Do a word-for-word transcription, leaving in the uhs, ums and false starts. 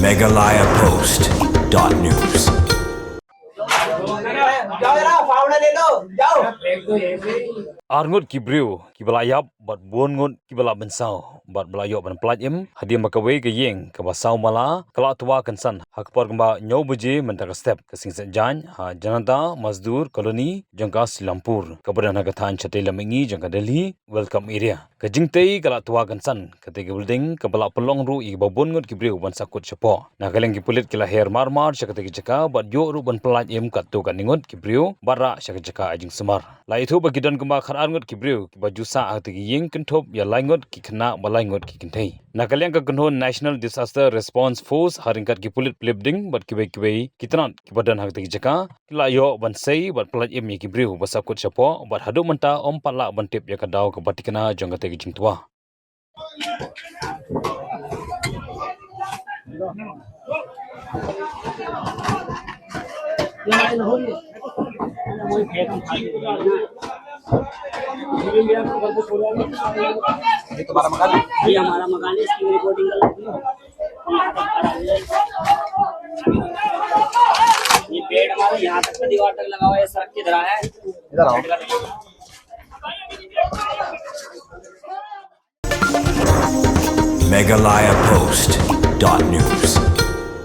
Meghalaya Post dot news. Ar ngut ki briew kiba la ïap bad bun ngut kiba la bynsaw bad ba la ïoh ban pyllait im hadien ba kawei ka ïing kaba saw mala ka la twa kynsan ha ka por kumba hynñiew baje mynta ka step ka sngi Saitjaiñ ha Janata Mazdoor Colony jong ka Srilampur kaba don ha ka thaiñ shatei lam mihngi jong ka Delhi Welcome Area. Ka jingtei ka la twa kynsan kata ka building kaba la pynlong ruh ïa kiba bun ngut ki briew ban sakut shapoh. Na ka liang ki pulit ki la her mar mar sha kata ka jaka bad ïoh ruh ban pyllait im katto katne ngut ki briew bad rah sha ka jaka ai jingsumar. La ïathuh ba ki don kumba khatar ngut ki briew kiba ju sah ha kata ka ïing kynthup ïa lai ngut ki khynnah bad lai ngut ki kynthei. Na ka liang ka kynhun National Disaster Response Force ha ryngkat ki pulit Plimding bad kiwei kiwei ki tnat kiba don ha kata ka jaka ki la ïoh ban sei bad pyllait im ïa ki briew ba sakut shapoh bad haduh mynta ym pat lah ban tip ïa ka daw kaba thikna jong kata ka jingtwa. ये तुम्हारा मकान है? ये हमारा मकान है, इसकी रिपोर्टिंग कर लो। ये पेड़ हमारे यहाँ तक का दीवार तक लगा हुआ है, ये सड़क की तरह है। इधर आओ। Meghalaya Post dot news.